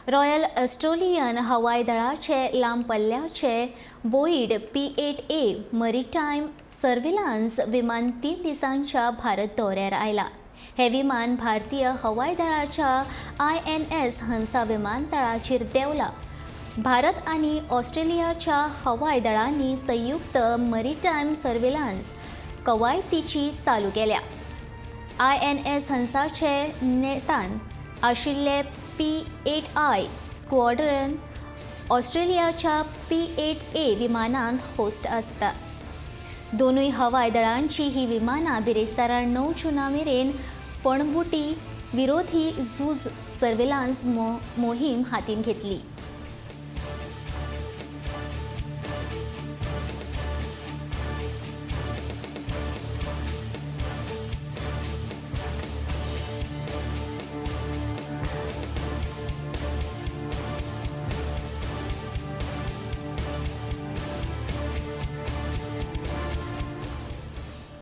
Royal Australian हवाई दळाचे लांब पल्ल्याचे बोईड P-8A maritime surveillance विमान 3 दिसांच्या भारत दौऱ्यार आयला. हे विमान भारतीय हवाई दळाच्या INS Hansa विमानतळाचेर देंवला. भारत आनी ऑस्ट्रेलियाच्या हवाई दळांनी संयुक्त मरीटायम सर्वेलान्स कवायतीची चालू केल्या. INS हंसाचे नेतान आशिल्ले P-8I squadron ऑस्ट्रेलियाच्या P-8A विमानांत होस्ट आसता. दोनूय हवाई दळांची ही विमानां बिरेस्तारा 9 जूना मेरेन पणबुटी विरोधी झूज सर्वेलान्स मोहीम हातीन घेतली.